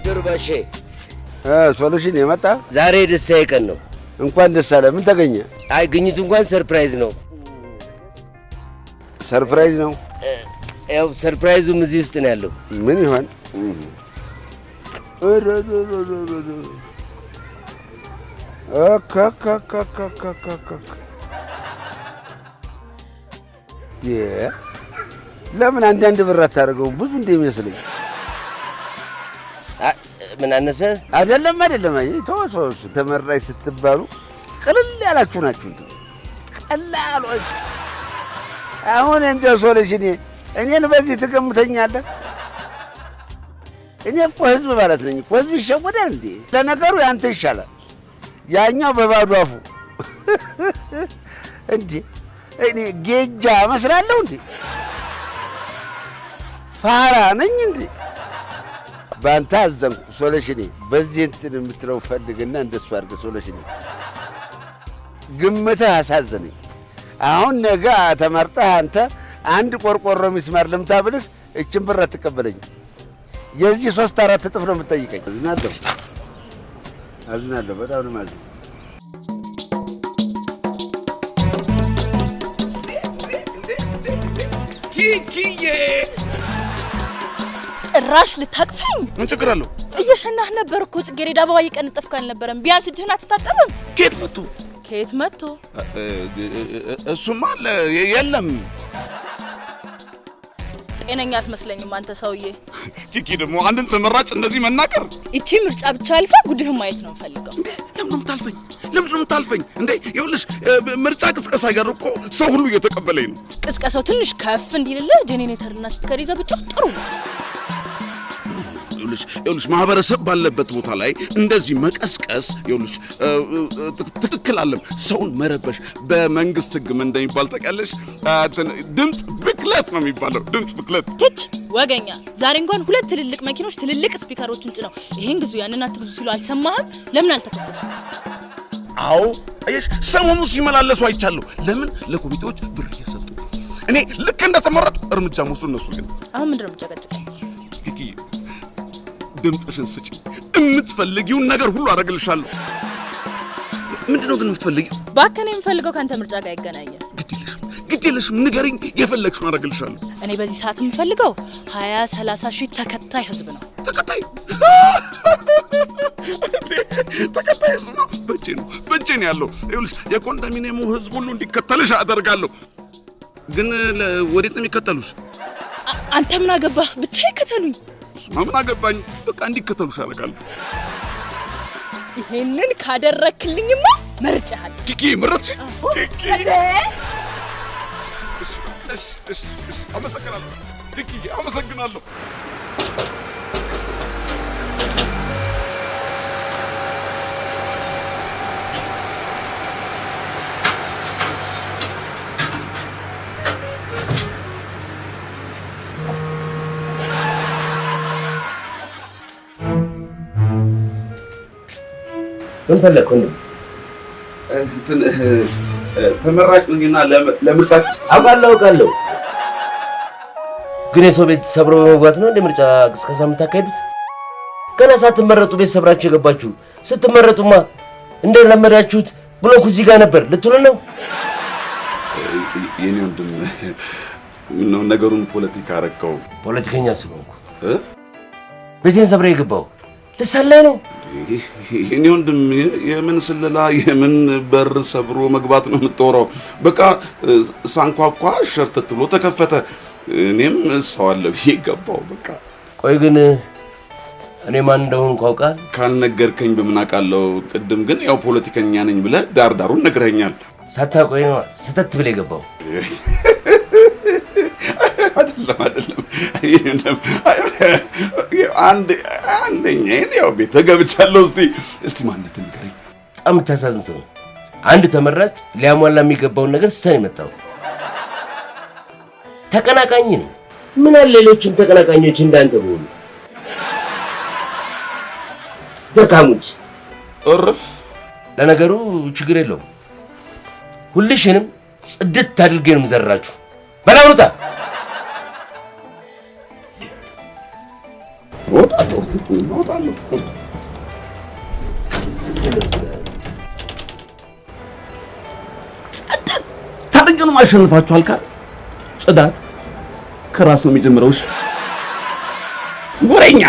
አደሩ ባሼ። ሶሉሽን የመጣ ዛሬ ደስታዬ ቀን ነው። እንኳን ደስ አለ። ምን ተገኘ? አይ ግኝቱ እንኳን surprise ነው። Surprise ነው? ያው surprise ኡም እዚህ ውስጥ ነው ያለው። ምን ይሆን? ለምን አንዳንድ ብር አታደርገውም? ብዙ እንደሚመስለኝ። ምን አነሰ? አይደለም አይደለም፣ አይ ተው ተው፣ ተመራጭ ስትባሉ ቅልል ያላችሁ ናችሁ። እንዴ ቀላሎች። አሁን እንደ ሶሉሽን እኔን በዚህ ትገምተኛለህ? እኔ እኮ ህዝብ ማለት ነኝ እኮ። ህዝብ ይሸወዳል እንዴ? ለነገሩ ያንተ ይሻላል፣ ያኛው በባዶ አፉ እንዴ። እኔ ጌጃ እመስላለሁ እንዴ? ፋራ ነኝ እንዴ? ባንተ አዘንኩ ሶሉሽኔ። በዚህ እንትን የምትለው ፈልግና እንደሱ አድርገህ ሶሉሽኔ። ግምትህ አሳዘነኝ። አሁን ነገ ተመርጠህ አንተ አንድ ቆርቆሮ ሚስማር ልምታ ብልህ እችን ብር አትቀበለኝም። የዚህ 3-4 እጥፍ ነው የምትጠይቀኝ። አዝናለሁ አዝናለሁ፣ በጣም ነው የማዝነው። ኪኪዬ ጭራሽ ልታቅፈኝ? ምን ችግር አለው? እየሸናህ ነበር እኮ ጽጌረዳ አበባ እየቀነጠፍክ አልነበረም? ቢያንስ እጅህን አትታጠብም? ከየት መጥቶ? ከየት መጥቶ? እሱማ አለ የለም። ጤነኛ አትመስለኝም አንተ ሰውዬ። ኪኪ ደግሞ አንድን ተመራጭ እንደዚህ መናገር። እቺ ምርጫ ብቻ አልፋ ጉድህን ማየት ነው የምፈልገው። እንዴ ለምን ነው የምታልፈኝ? ለምን ነው የምታልፈኝ? እንዴ ይኸውልሽ ምርጫ ቅስቀሳ ጋር እኮ ሰው ሁሉ እየተቀበለኝ ነው። ቅስቀሳው ትንሽ ከፍ እንዲልልህ ጄኔሬተርና speaker ይዘህ ብትጮህ ጥሩ ነው። ይኸውልሽ ማህበረሰብ ባለበት ቦታ ላይ እንደዚህ መቀስቀስ ይኸውልሽ ትክክል አለም። ሰውን መረበሽ በመንግስት ህግ ምን እንደሚባል ታውቂያለሽ? ድምፅ ብክለት ነው የሚባለው። ድምፅ ብክለት። ትች ወገኛ። ዛሬ እንኳን ሁለት ትልልቅ መኪኖች ትልልቅ speaker ኦችን ጭነው ይሄን ግዙ ያንን አትግዙ ሲሉ አልሰማህም? ለምን አልተከሰሱ? አዎ አየሽ፣ ሰሞኑን ሲመላለሱ አይቻለሁ። ለምን ለኮሚቴዎች ብር እየሰጡ። እኔ ልክ እንደተመረጥኩ እርምጃ መውሰዱ እነሱ ግን አሁን ምንድን ነው የምጨቀጭቀኝ? ኪኪ ድምፅሽን ስጪ። የምትፈልጊውን ነገር ሁሉ አደርግልሻለሁ። ምንድነው ግን የምትፈልጊው? እባክህ እኔ የምፈልገው ከአንተ ምርጫ ጋር አይገናኝም። ግድ የለሽም ግድ የለሽም፣ ንገሪኝ፣ የፈለግሽውን አደርግልሻለሁ። እኔ በዚህ ሰዓት የምፈልገው 20-30 ሺህ ተከታይ ህዝብ ነው። ተከታይ ተከታይ ህዝብ ነው? በእጄ ነው በእጄ ነው ያለው። ይኸውልሽ የኮንዶሚኒየሙ ህዝብ ሁሉ እንዲከተልሽ አደርጋለሁ። ግን ወዴት ነው የሚከተሉሽ? አንተ ምን አገባህ? ብቻ ይከተሉኝ። ምን አገባኝ? በቃ እንዲከተሉሽ አደርጋለሁ። ይሄንን ካደረክልኝማ መርጬሃለሁ። ኪኪ መረጥሽ? ኪኪ እሺ እሺ እሺ፣ አመሰግናለሁ ኪኪ፣ አመሰግናለሁ። ምን ፈለግክ ወንድም? እንትን ተመራጭ ነኝና ለምርጫ አውቃለሁ አውቃለሁ። ግን የሰው ቤት ሰብሮ በመግባት ነው እንደ ምርጫ ቅስቀሳ የምታካሂዱት? ገና ሳትመረጡ ቤት ሰብራችሁ የገባችሁ፣ ስትመረጡማ እንደለመዳችሁት ብሎኩ እዚህ ጋር ነበር ልትሉን ነው? የኔ ወንድም ምነው ነገሩን ፖለቲካ አረከው? ፖለቲከኛ ስለሆንኩ ቤቴን ሰብሬ የገባው ልሰላይ ነው? የኔ ወንድም የምን ስለላ የምን በር ሰብሮ መግባት ነው የምትወራው? በቃ ሳንኳኳ ሸርተት ብሎ ተከፈተ። እኔም ሰው አለ ብዬ ገባው። በቃ ቆይ ግን እኔ ማን እንደሆንኩ አውቃለሁ? ካልነገርከኝ በምን አውቃለሁ? ቅድም ግን ያው ፖለቲከኛ ነኝ ብለህ ዳር ዳሩን ነግረኸኛል። ሳታውቀኝ ነው ሰተት ብለህ የገባው። አይደለም አይደለም፣ አንድ አንደኛ ያው ቤት ገብቻለሁ። እስቲ እስቲ ማንነትህን ንገረኝ። በጣም የምታሳዝን ሰው ነው። አንድ ተመራጭ ሊያሟላ የሚገባውን ነገር ስተህ ነው የመጣው። ተቀናቃኝ ነኝ። ምን አለ ሌሎችም ተቀናቃኞች እንዳንተ በሆኑ ደካሞች። እርፍ። ለነገሩ ችግር የለውም። ሁልሽንም ጽድት አድርጌ ነው የምዘራችሁ። በላውጣ እወጣለሁ እወጣለሁ። ጽዳት ታርጌ ነው ማሸንፋችሁ አልካል። ጽዳት ከራስ ነው የሚጀምረው። እሺ ወሬኛ።